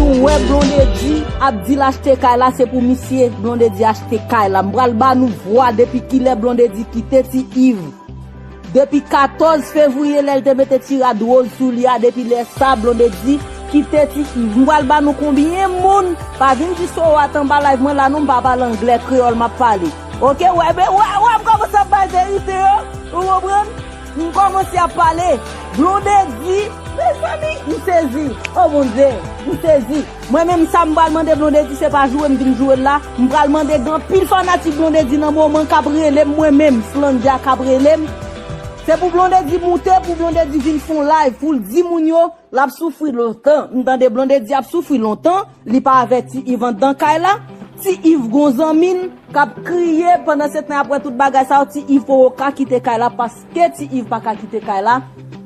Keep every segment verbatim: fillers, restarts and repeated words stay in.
Ou wè Blondedy ap di l achte kay la, se pou misye Blondedy achte kay la. M pral ba nou vwa depi kilè Blondedy kite Ti Iv. Depi katòz fevriye lè l te mete ti rad woz sou li a, depi lè sa Blondedy kite Ti Iv. M pral ba nou konbyen moun, pa vin di Sowat anba live mwen la non, m pa pale anglè, kreyòl m ap pale. Oke, wè, wè, wè, wè, m kòmanse ap bay verite yo, ou konprann? M kòmanse ap pale. Blondedy, mezanmi, m sezi. O Bondye, m sezi. Mwen menm sa m pral mande Blondedy, se pa joure m vin joure l la. M pral mande gen anpil fanatik Blondedy nan moman k ap rele m, mwen menm, Slandja k ap rele m. Se pou Blondedy moute, pou Blondedy vin fè yon live, pou l di moun yo, l ap soufri lontan. M tande Blondedy ap soufri lontan, li pa avèk Ti Iv anndan kay la. Ti Iv gon zanmi l k ap kriye, pandan se tan y ap wè tout bagay sa yo, Ti Iv poko ka kite kay la, paske Ti Iv pa ka kite kay la,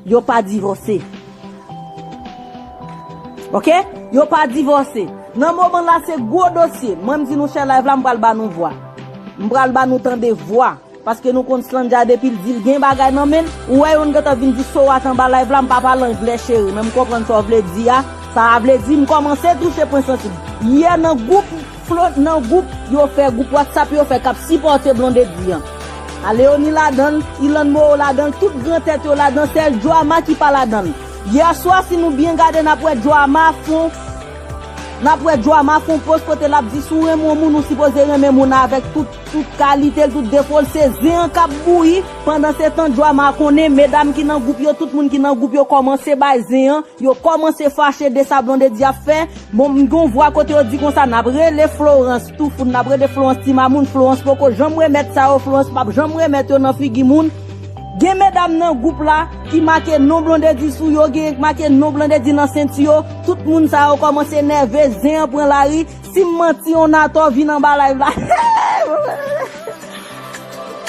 yo pa divòse. Oke? Yo pa divòse. Nan moman la, se gwo dosye. Mwen, m di nou share live la, m pral ba nou vwa. M pral ba nou tande vwa. Paske nou konn Slandja depi l di l gen bagay nan men l, ou wè youn gentan vin di Sowat anba live la, m pa pale anglè cheri, men m konprann sa w vle di a. Sa a vle di m kòmanse touche pwen sansib. Yè nan gwoup Flo, nan gwoup yo fè, gwoup WhatsApp yo fè k ap sipòte Blondedy an. A Léonie ladan l, Ilan Moreau ladan l, tout gran tèt yo ladan, sèl Joama ki pa ladan l. Yè swa, si nou byen gade, n ap wè Joama fon, n ap wè Joama fon post kote l ap di, si w renmen yon moun, ou sipoze renmen moun nan avèk tout, tout kalite l, tout defo l. Se zen an k ap bouyi. Pandan se tan, Joama konnen, medam ki nan gwoup yo, tout moun ki nan gwoup yo kòmanse bay zen an. Yo kòmanse fache de sa Blondedy ap fè. Bon, m gen yon vwa kote yo di konsa, n ap rele Florence Toufoun, n ap rele Florence Timamoun, Florence poko janm remèt sa yo, Florence p ap janm remèt yo nan figi moun. Gen medam nan gwoup la ki make non Blondedy sou yo, gen k make non Blondedy nan senti yo. Tout moun sa yo kòmanse nève, zen an pran lari. Si m manti, yon atò vin anba live la.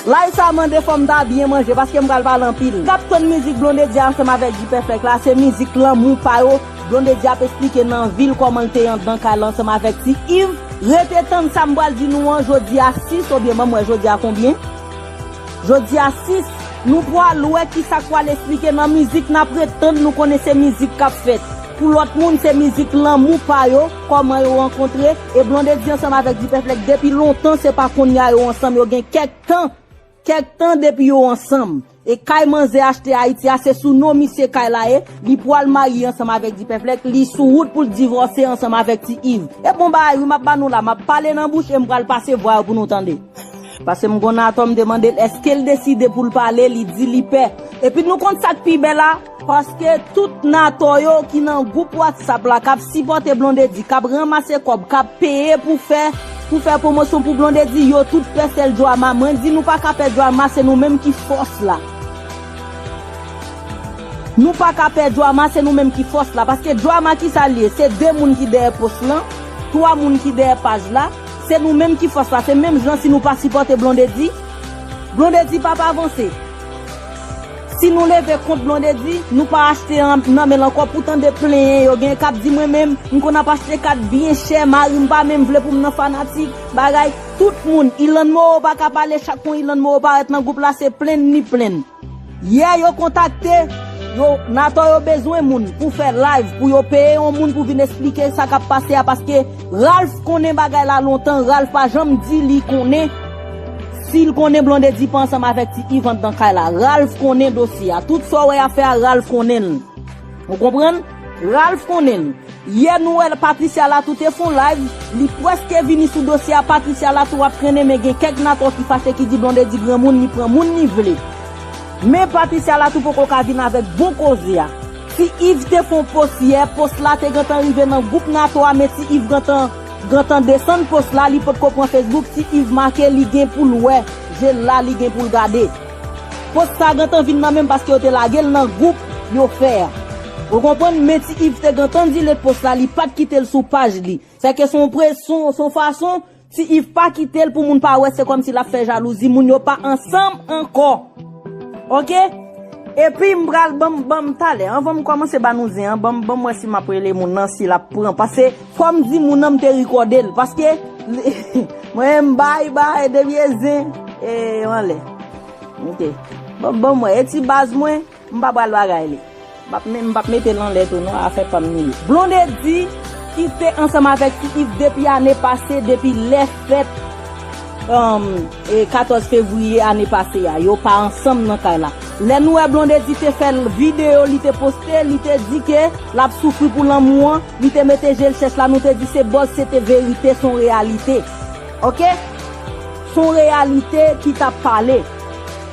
Live sa mande fò m ta byen manje, paske m pral pale anpil. K ap tann mizik Blondedy ansanm avèk Dipèfèk la, se mizik lanmou pa yo. Blondedy ap esplike nan vi l kòman l te anndan kay la ansanm avèk Ti Iv. Rete tann sa m pral di nou an jodi a sis, oubyen ban m wè jodi a konbyen? Jodi a sis, nou pral wè kisa k pral esplike nan mizik n ap ret tann, nou konnen se mizik k ap fèt. Pou lòt moun, se mizik lanmou pa yo, kòman yo rankontre, e Blondedy ansanm avèk Dipèfèk depi lontan, se pa kounye a yo ansanm, yo gen kèk tan, kèk tan depi yo ansanm. E kay manzè achte Ayiti a, se sou non misye kay la ye, li pral marye ansanm avèk Dipèfèk, li sou wout pou l divòse ansanm avèk Ti Iv. E bon bagay wi, m ap ba nou la, m ap pale nan bouch e m pral pase vwa yo pou nou tande. Paske m gon atò m te mande l èske l deside pou l pale, li di li pè. Epi nou konn sa k pi bèl la, paske tout natò yo ki nan gwoup WhatsApp la k ap sipòte Blondedy, k ap ranmase kòb, k ap peye pou fè, pou fè pwomosyon pou Blondedy, yo tout pè sèl Joama. Mwen di nou pa ka pè Joama, se nou menm ki fòs la. Nou pa ka pè Joama, se nou menm ki fòs la. Paske Joama kisa l ye? Se de moun ki dèyè post lan, twa moun ki dèyè paj la. Se nou menm ki fòs la, se menm jan si nou pa sipòte Blondedy, Blondedy p ap avanse. Si nou leve kont Blondedy, nou pa achte an, nan men l ankò, pou tande plenyen yo gen k ap di mwen menm, m konn ap achte kat byen chè, mari m pa menm vle pou m nan fanatik, bagay, tout moun, Ilan Moreau pa ka pale, chak kon Ilan Moreau parèt nan gwoup la, se plenn li plenn. Yè yo kontakte, yo, natò yo bezwen moun pou fè live, pou yo peye yon moun pou vin esplike sa k ap pase a, paske Ralph konnen bagay la lontan, Ralph pa janm di li konnen, si l konnen Blondedy pa ansanm avèk Ti Iv anndan kay la. Ralph konnen dosye a. Tout sa w wè y ap fè a, Ralph konnen l. Ou konprann? Ralph konnen l. Yè nou wè Patricia Latou te fon live, li prèske vini sou dosye a, Patricia Latou ap trennen, men gen kèk natò ki fache ki di Blondedy granmoun, li pran moun li vle. Men Patricia Latou poko ka vin avèk bon koze a. Ti Iv te fon post yè, post la te gentan rive nan gwoup natò a, men Ti Iv gentan, gentan desann post la, li potko pran Facebook, Ti Iv make li gen pou l wè, je l la li gen pou l gade. Post sa gentan vin nan men m paske yo te lage l nan gwoup yo fè a. Ou konprann, men Ti Iv te gentan delete post la, li pa t kite l sou paj li. Fè ke se yon pre-, se yon, se yon fason, Ti Iv pa kite l pou moun pa wè, se kòmsi l ap fè jalouzi, moun yo pa ansanm ankò. Oke? Epi m pral ban m, ban m talè, anvan m kòmanse ba nou zen an, ban m, ban m wè si m ap rele moun nan, si l ap pran. Paske fò m di moun nan m te rekòde l, paske mwen m bay, bay, depi e zen, e anlè. Oke. Ban, ban m wè, e ti baz mwen, m pa pral bagay li. M p ap, m p ap mete l anlè tou non, afè pa m li ye. Blondedy kite Ansanm avèk Ti Iv depi ane pase, depi lè fèt, um, e katòz fevriye ane pase a. Yo pa ansanm nan kay la. Lè nou wè Blondedy te fè l videyo, li te poste, li te di ke l ap soufri pou lanmou an, li te mete je l chèch la, nou te di se buzz, se te verite, se yon reyalite. Oke? Se yon reyalite ki t ap pale.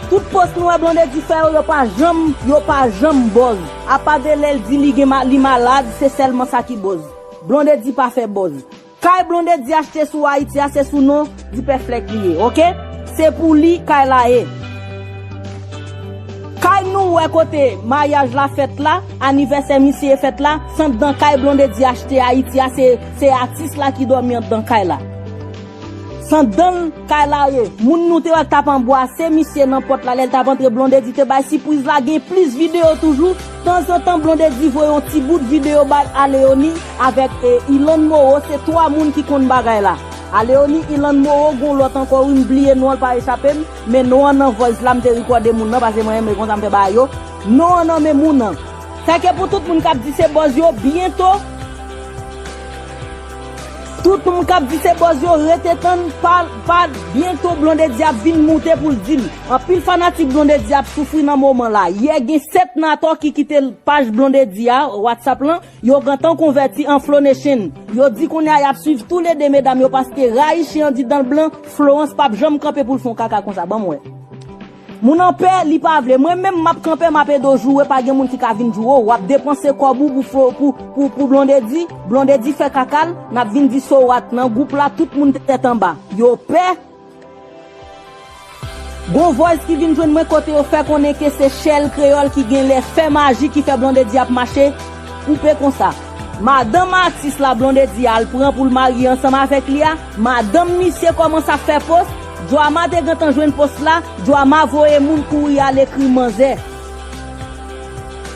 Tout post nou wè Blondedy fè yo, yo pa janm, yo pa janm buzz. Apa de lè l di li gen ma-, li malad, se sèlman sa ki buzz. Blondedy pa fè buzz. Kay Blondedy achte sou Ayiti a, se sou non Dipèflèk li ye, oke? Se pou li kay la ye. Kay nou wè kote maryaj la fèt la, anivèsè misye fèt la, se anndan kay Blondedy achte Ayiti a, se, se atis la ki dòmi anndan kay la. Se anndan kay la ye. Moun nou te wè k t ap anbwase misye nan pòt la, lè l t ap antre, Blondedy te bay sipriz la, gen plis videyo toujou. Tanzantan, Blondedy voye yon ti bout videyo bay Aleoni avèk, e, Ilan Moro, se twa moun ki konn bagay la. Aleoni, Ilan Moro, gon lòt ankò, wi, m bliye non an, l pa echape m, men non an nan voice la, m te rekòde moun nan, paske mwen renmen konsa m fè bagay yo. Non an nan men moun nan. Sèke pou tout moun k ap di se buzz yo, byento, tout moun k ap di se buzz yo, rete tann, pa, pa, byento Blondedy ap vin moute pou l di l. Anpil fanatik Blondedy ap soufri nan moman la. Yè gen sèt Natò ki kite paj Blondedy a, WhatsApp lan, yo gentan konvèti an Flow Nation. Yo di kounye a y ap swiv toulede medam yo paske rayi chen an di dan l blan, Florence p ap janm kanpe pou l fè yon kaka konsa. Ban m wè. Moun an pè, li pa vle. Mwen menm, m ap kanpe, m ap ede w joure, pa gen moun ki ka vin joure w. W ap depanse kòb ou pou, flo, pou, pou, pou Blondedy. Blondedy fè kaka l, n ap vin di so what nan gwoup la, tout moun tèt anba. Yo pè. Gon voice ki vin jwenn mwen kote yo fè konnen ke se Shell Kreyòl ki genlè fè maji ki fè Blondedy ap mache koupe konsa. Madanm atis la Blondedy al pran pou l marye ansanm avèk li a, madanm misye kòmanse ap fè post, Joama te gentan jwenn post la, Joama voye moun kouri al ekri manzè.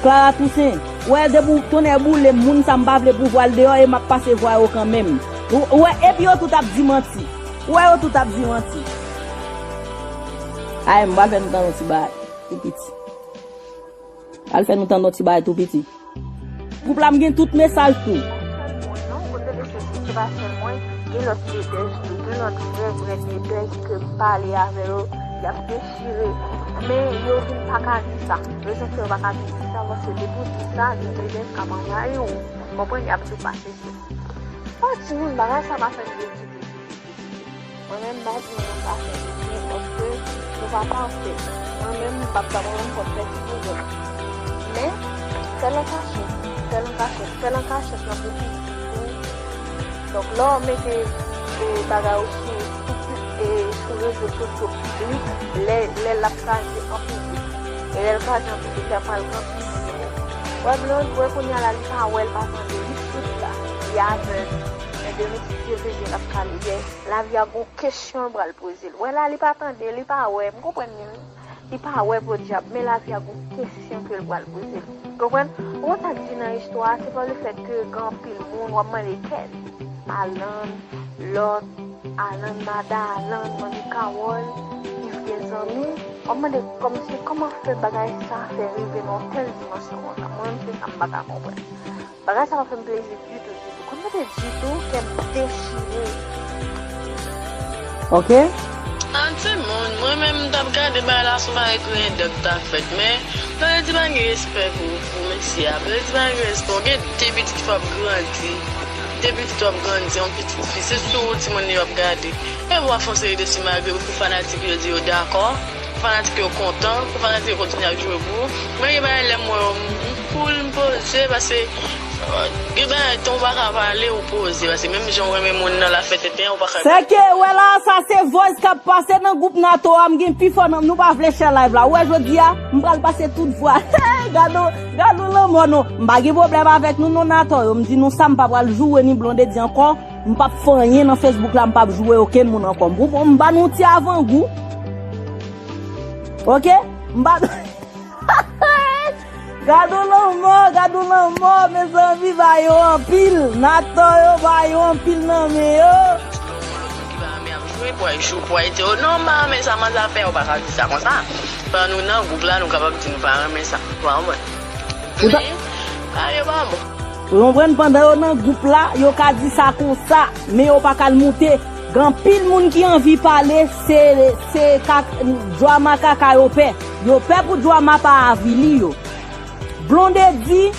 Clara Toussaint, wè depi w tonnè boule m, moun sa m pa vle pou vwa l deyò e m ap pase vwa yo kanmenm. Ou, ou wè, epi yo tout ap di manti. Ou wè yo tout ap di manti. Ay, m pral fè nou tande yon ti bagay tou piti. Al fè nou tande yon ti bagay tou piti. Gwoup la, m gen tout mesaj tou. Sèl moun non, kote de sesi, se pa sèl mwen, gen lòt leaders tou, gen lòt vrè, vrè leaders ke m pale avè yo, y ap dechire. Men yo vin pa ka di sa. Rezon ke yo pa ka vin di sa, paske depi w di sa, gen leaders k ap anvayi w. Konprann, y ap di w pa sesi. Pa timoun, bagay sa pa fè m vle di Mwen menm, m pa di moun pa fè byen, paske nou pa pafè. Mwen menm, m p ap ka mwen menm kòm fè ti pou zòt. Men, fè l an kachèt, fè l an kachèt, fè l an kachèt nan pou piti tou. Donk, lè w mete, e, bagay ou sou, sou pi-, e, sou rezo sosyo piblik, lè, lè l ap kraze an piblik. E lè l kraze an piblik, l ap pral pran plis nimewo. Wè, Blonde, wè, kounye a la, li pa wè, l pa tande, li soud la, li avèg. Men demen, si Dye vle, l ap ka liyè. Lavi a gon kesyon l pral poze l. Wè la, li pa tande, li pa wè. M konprann li, wi. Li pa wè podyab, men lavi a gon kesyon ke l pral poze l. Konprann? Ou konn sa k di nan istwa a, se pa lefèt ke gen anpil moun, w ap mande kèl. Alan, lòt, Alan, madan Alan, manmi Kawòl, Iv gen zanmi. W ap mande kòmsi kòman fè bagay sa fè rive nan yon tèl dimansyon konsa. Mwen menm, se sa m pa ka konprann. Bagay sa pa fè m plezi ditou, ditou. Kòm mwen te ditou, kè m dechire. Oke? An timoun, mwen menm m t ap gade bagay la sou bagay grandèt ta fèt, men Blondedy pa gen respè pou, pou mesye a. Blondedy pa gen respè. Ou gen de pitit ki p ap grandi. De pitit w ap grandi, yon pitit fi. Se sou ou timoun yo ap gade. E w ap fè yon seri de ti malgre pou fanatik yo di yo dakò. Pou fanatik yo kontan, pou fanatik yo kontinye ap joure pou ou. Mwen gen bagay lè m wè yo, m, m cool, m poze, paske, euh, gen bagay tan ou pa ka pale, ou poze, paske menm jan ou renmen moun nan, l ap fè tenten, ou pa ka. Sèke, wè la, sa se voice k ap pase nan gwoup Nato a, m gen pi fò nan, nou pa vle share live la. Ou wè jodi a, m pral pase tout vwa. Hey, gad on, gad on lanmò non. M pa gen pwoblèm avèk nou non Nato yo. M di nou sa, m pa pral joure ni Blondedy ankò. M p ap fè anyen nan Facebook la, m p ap joure okenn moun ankò. M, m ba nou ti avangou. Oke? M ba Gad on lanmò, gad on lanmò, mezanmi, ba yo anpil. Nato yo, ba yo anpil nan men yo. Ki pa renmen ap jwe, pou ay jou, pou ay di, oh, non, m pa renmen sa manzè ap fè, ou pa ka di sa konsa. Pandan nou nan gwoup la, nou kapab di nou pa renmen sa. Ou pa konprann? Ou ta- Men, bagay yo pa bon. Ou konprann, pandan yo nan gwoup la, yo ka di sa konsa, men yo pa ka l moute. Gen anpil moun ki anvi pale, se, se ka, djwama kaka yo pè. Yo pè pou djwama pa avili yo. Blondedy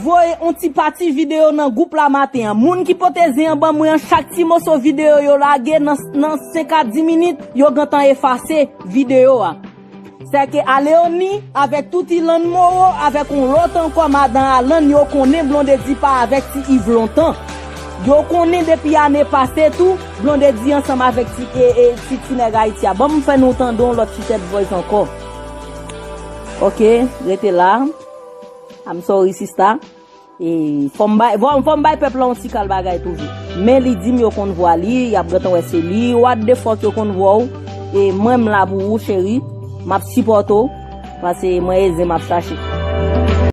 voye yon ti pati videyo nan gwoup la maten an. Moun ki pote zen an ban mwen an, chak ti moso videyo yo lage nan, nan senk a dis minit, yo gentan efase videyo a. Sèke Aleoni avèk tout Ilan Moro avèk yon lòt ankò madan Alan, yo konnen Blondedy pa avèk ti Yves lontan. Yo konnen depi ane pase tou, Blondedy ansanm avèk ti, e, e, ti, ti nèg Ayiti a. Ban m fè nou tande yon lòt ti tèt voice ankò. Ok, rete la. I'm sorry, sista. E, fò m bay, fò, fò m bay pèp la yon ti kal bagay toujou. Men li di m yo konn vwa li, y ap gentan wè se li. What the fuck, yo konn vwa w. E mwen m la pou ou, cheri. M ap sipòte w. Paske mwen e zen m ap chache.